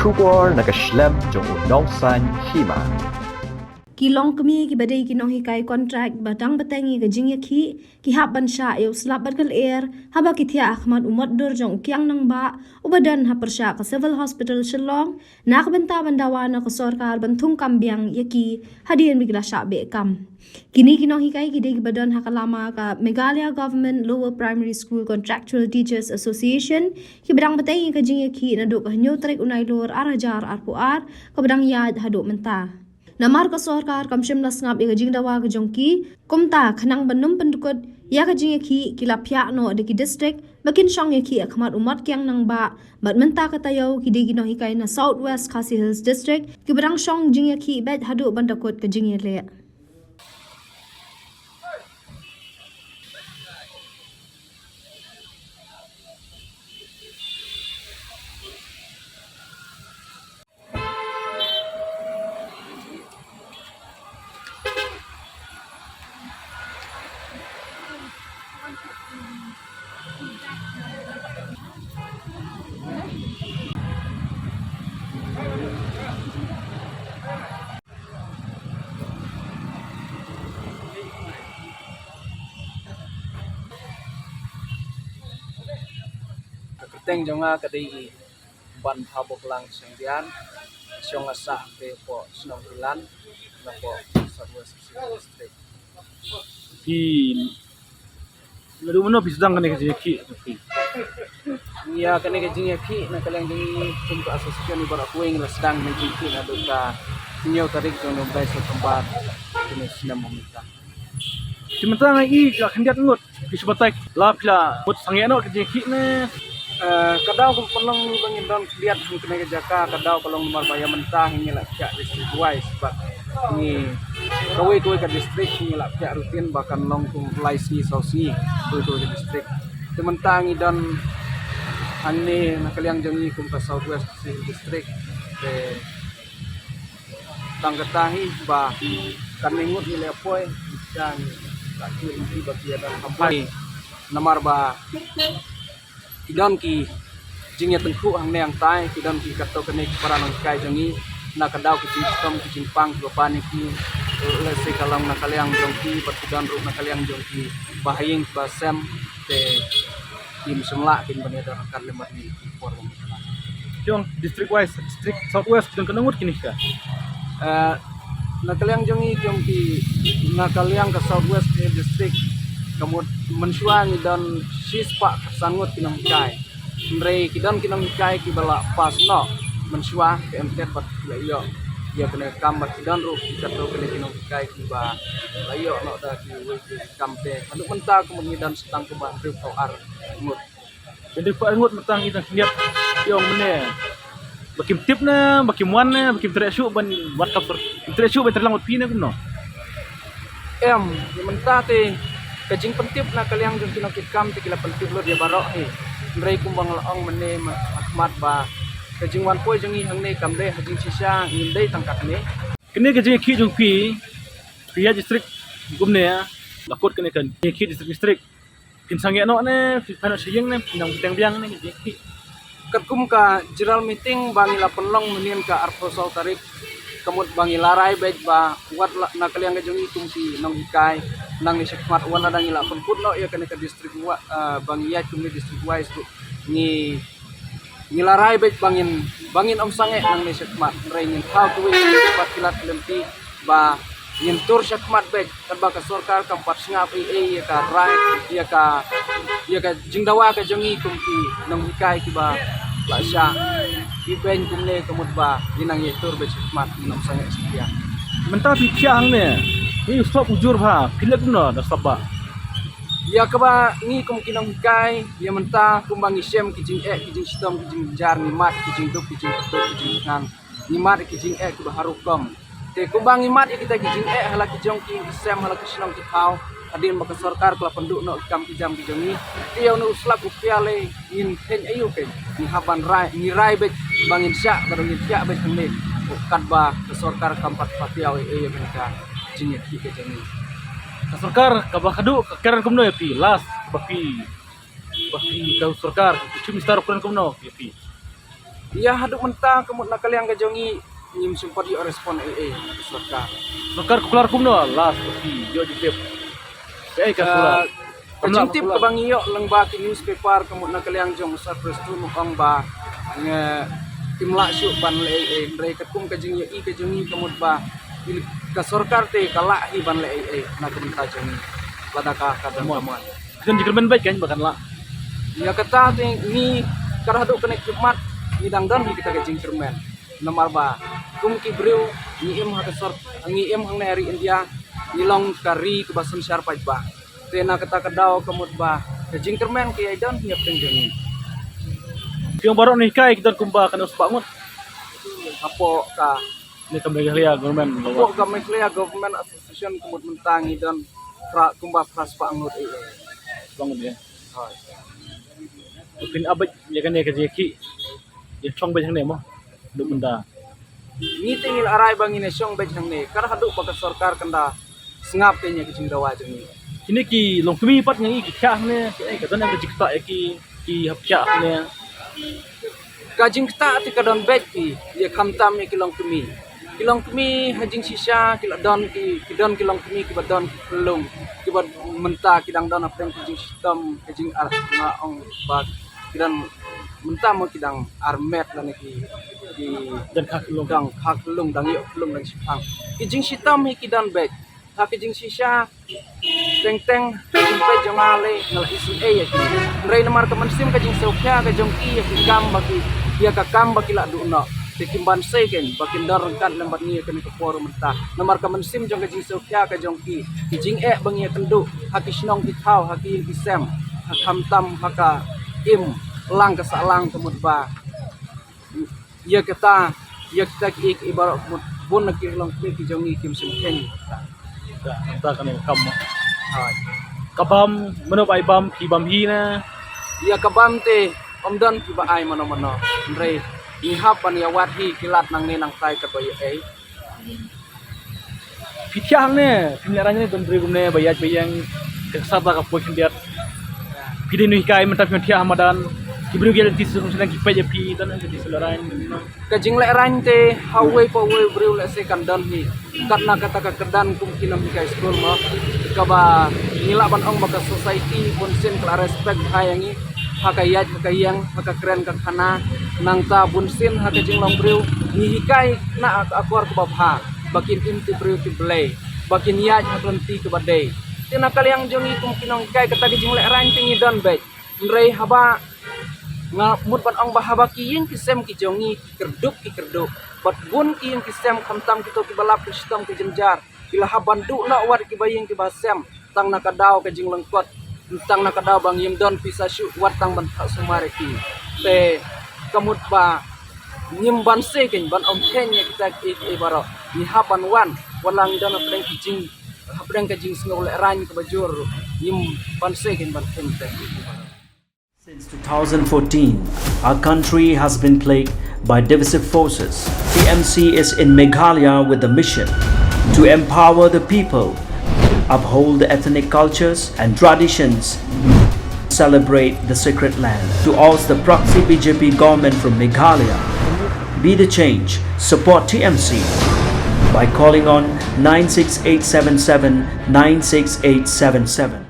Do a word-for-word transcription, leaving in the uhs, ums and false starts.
Khubor na ka shlem jong u nongsaiñ hima. Ki longkmie kiba dei ki nonghikai kontrak ba dang bteng ïa ka jingïakhih ki hap ban shah ïa u slap bad ka lyer haba ki thiah ha khmat u mot dur jong u Kiang Nangbah uba don ha pyrshah ka Civil Hospital Shillong, na ka bynta ban dawa na ka sorkar ban thung kam biang ïa ki hadien ba ki la shah beh kam. Kine ki nonghikai ki dei kiba don ha ka lama ka Meghalaya Government Lower Primary School Contractual Teachers Association, kiba dang bteng ïa ka jingïakhih naduh ka hynñiew tarik u Nailur ar hajar arphew ar, kaba dang ïaid haduh mynta. Namar ka sorkar kam shym la sngap ïa ka jingdawa ka jong ki, kumta khnang ban ym pyndkut ïa ka jingïakhih, ki la phiah noh da ki district ba kin shong ïakhih ha khmat u mot Kiang Nangbah, bad mynta ka taïew ki dei ki nonghikai na South West Khasi Hills District kiba dang shong jingïakhih beit haduh ban da kut ka jingïaleh. Ka kyrteng jong nga ka dei i Ban Thaboklang Sengdian, shong nga sah te po shnong Pilan, na po South West District. Phi, naduh mynno phi sdang kane ka jingïakhih? Ïa kane ka jingïakhih na ka liang jong ngi kum ka association i baroh kawei ngi la sdang kane ka jingïakhih naduh ka hynñiew tarik jong u bnai September kane snem mynta. Te mynta nga i ka khyndiat ngut ki shu batai, la phi la mut sangeh noh ka jingïakhih ne? Eh, ka daw ka pynlong ba ngin don khyndiat ha kane ka jaka, ka daw ka long namar ba ïa mynta hi ngi la thiah district wise, bad ngi kawei kawei ka district ngi la thiah rutin ba kan long kum lai sngi saw sngi kawei kawei ka district. Te mynta ngi don hangne na ka liang jong ngi kum ka South West District. Te tang kata hi ba kane ngut ngi leh poi, ka ngi ka ki ngi ba ki ïa don ha poi. Namar ba ki don ki jingïatyngkhuh hangne hangtai, ki don ki katto katne ki para nonghikai jong ngi, na ka daw ki jingshitom ki jingpang kiba pan ïa ki, lehse ka long na ka liang jong ki, bad ki don ruh na ka liang jong ki ba ha ïing ba sem, te kim shym lah kin ban ïa don ryngkat lem bad ngi ki por ba mynta. Jong district wise, district South West, jong katno ngut ki nonghikai? Eh, na ka liang jong ngi jong ki, na ka liang ka South West District, ka mut mynshuwa ngi don shispah khatsan ngut ki nonghikai. Hynrei ki don ki nonghikai kiba la pass noh mynshuwa ka M.Tet bad ki la ïoh ïa kane ka kam, bad ki don ruh ki katto katne ki nonghikai kiba la ïoh noh da kiwei ki kam, te haduh mynta ka mut ngi don tang kumba hynriewphew ar ngut. Hynriewphew ar ngut mynta ngi dang khyndiat, ïa ong mynne ba kim tip ne ba kim wan ne ba kim treh shuh ban wad ka por, kim treh shuh ban treh lang bad phi ne kumno? Em, ïa mynta te ka jingpyntip na ka liang jong ki nongkitkam te ki la pyntip lut ïa baroh hi. Hynrei kumba nga la ong mynne ha khmat ba ka jingwan poi jong ngi hangne kam dei ha jingshisha, ngim dei tang katne. Kane ka jingïakhih jong phi, phi ïaid district kumne, la kut kane ka jingïakhih district district. Phin sangeh noh ne phin phai noh sha ïing ne phin nang bteng biang ne ka jingïakhih? Katkum ka general meeting ba ngi la pynlong mynhynnin ka arphew saw tarik, ka mut ba ngi la rai beit ba wat la na ka liang ka jong ngi kum ki nonghikai nangne shakhmat, wat lada ngi la pynkut noh ïa kane ka district wa, ah, ba ngi ïaid kumne district wise ruh, ngi ngi la rai beit ba ngin, ba ngin ym sangeh nangne shakhmat, hynrei ngin thaw kiwei ki bad ki lad ki lynti ba ngin tur shakhmat beit, katba ka sorkar kam pat sngap ei ei ïa ka rai, ïa ka, ïa ka jingdawa ka jong ngi kum ki nonghikai kiba la shah ibeiñ kumne, ka mut ba ngin nang ïa tur beit shakhmat, ngin ym sangeh shisha. Mynta phi thiah hangne, phi sop ujur bha, phi leh kumno da sop ba? Ïa kaba ngi kum ki nonghikai, ïa mynta kumba ngi shem ki jingeh, ki jingshitom, ki jingjynjar, ngi mad ki jingduk, ki jingkyrkhu, ki jingthngan, ngi mad ki jingeh kiba har rukom. Te kumba ngi mad ïa kita ki jingeh ha la ki jong ki sem, ha la ki shnong ki thaw, hadien ba ka sorkar ka la pynduh noh ki kam ki jam ki jong ngi, te ïa une u slap u phiah lei ngin kheiñ aïu keiñ? Ngi hap ban rai, ngi rai beit ba ngin shah, ba ngin thiah beit hangne katba ka sorkar kam pat paw ei ei ïa kane ka jingïakhih ka jong ngi. Ka sorkar kaba khadduh ka kren kumno ïa phi, last ba phi, ba phi, ka sorkar, ka Chief Minister u kren kumno ïa phi? Ïa haduh mynta ka mut na ka liang ka jong ngi, ngim shym pat ïoh respond ei ei na ka sorkar. Sorkar kular kumno last ki ïoh jingtip? Ei ka kular. Ka jingtip kaba ngi ïoh lyngba ki newspaper ka mut na ka liang jong u Sir Prestone u ong ba ngi im lah shuh ban leh ei ei, hynrei katkum ka jingïohi ka jong ngi ka mut ba ka sorkar te ka lah hi ban leh ei ei na ka bynta jong ngi. Lada ka ka don ka mon. Kan jingkyrmen bad kan ba kan lah. Ïa kata te ngi ka haduh kane khmat ngi dang don hi kita ka jingkyrmen. Namar ba kum ki briew ngi im ha ka sor ngi im hangne ha ri India, ngi long ka ri kaba synshar paidbah. Te na kata ka daw ka mut ba ka jingkyrmen ka ïai don hi hapdeng jong ngi. Ki ong baroh ngi hikai ki don kumba kane spah ngut. Hapoh ka ne ka Meghalaya government. Hapoh ka Meghalaya Government Association ka mut mynta ngi don phra kumba phra spah ngut ei ei. Spah ngut ei. Hooid. Phin ap bad ïa kane ka jingïakhih ïa shong bad hangne mo. Duk mynta. Ngi te ngi la rai ba ngin ïa shong bad hangne. Ka haduh ba ka sorkar kan da sngap te ïa ki jingdawa jong ngi. Kine ki longkmie pat ngi ki thiah hangne, ki ei ka don ka jingktah ïa ki, ki hap thiah hangne. Ka jingktah te ka don bad ki, ïa khamtam ïa ki longkmie. Ki longkmie ha jingshisha ki la don ki, ki don ki longkmie kiba don ki khyllung, kiba mynta ki dang don hapdeng ki jingshitom, ki jingar nga ong ba ki don mynta mo ki dang armet lane ki, ki don kha khyllung, dang kha khyllung, dang ïoh khyllung dang shiphang. Ki jingshitom hi ki don bad. Ha ki jingshisha teng teng, ki jingpeit jong nga lei nga la isynei ïa ki. Hynrei namar ka mynsiem ka jingsngewkhia ka jong ki ïa ki kam ba ki, ïa ka kam ba ki la duh noh. Te kim banse kein ba kin don ryngkat lem bad ngi ïa kane ka por mynta. Namar ka mynsiem jong ka jingsngewkhia ka jong ki, ki jingeh ba ngi ïakynduh ha ki shnong ki thaw, ha ki ïing ki sem, ha khamtam ha ka im lang ka sahlang ka mut ba ïa kata, ïa kita ki, ki baroh mut bun na ki longkmie ki jong ngi kim shym kheiñ. Ka, kata kane ka kam. Hooid. Ka bam, mano ba ai bam, ki bam hi na. Ïa ka bam te ym don ki ba ai mano mano. Hynrei ngi hap ban ïa wad hi ki lad nangne nangtai kaba ïa ei. Phi thiah hangne, phim lehraiñ ne don briew kumne ba ïaid ba ïeng, ka ksar da ka poi khyndiat. Phi dei nu hikai mynta phi thiah ha madan. Ki briew ki lynti sung sung ki peit ïa phi, don ki dei shu lehraiñ. Ka jinglehraiñ te ha uwei pa uwei u briew lehse kan don hi. Kat na kata ka kyrdan kum ki nonghikai skul mo. Kaba ngi lah ban ong ba ka society bunsien ka la respect bha ïa ngi. Ha ka ïaid, ha ka ïeng, ha ka kren ka khana. Nangta bunsien ha ka jinglong briew ngi hikai na ka akor kaba bha. Ba kin im ti briew ti Blei, ba kin ïaid ha ka lynti kaba dei. Te na ka liang jong ngi kum ki nonghikai kata ki jinglehraiñ te ngi don beit. Hynrei haba nga mut ban ong ba haba ki ïing ki sem ki jong ngi ki kyrduh ki kyrduh. Bad bun ki ïing ki sem khamtam kito kiba lap ki shitom ki jynjar. Ki la hap ban duh noh wat kiba ïing kiba sem. Tang na ka daw ka jinglyngkot, tang na ka daw ba ngim don pisa shuh wat tang ban phah sumar ïa ki. Te ka mut ba ngim banse kein ban ym kheiñ ïa kita kiei kiei baroh. Ngi hap ban wan, wat la ngi don hapdeng ka jing, hapdeng ka jingsngew lehraiñ kaba jur, ngim banse kein ban kheiñ kita kiei kiei baroh. Since two thousand fourteen, our country has been plagued by divisive forces. T M C is in Meghalaya with the mission to empower the people, uphold the ethnic cultures and traditions, celebrate the sacred land. To oust the proxy B J P government from Meghalaya, be the change, support T M C by calling on nine six eight seven seven nine six eight seven seven.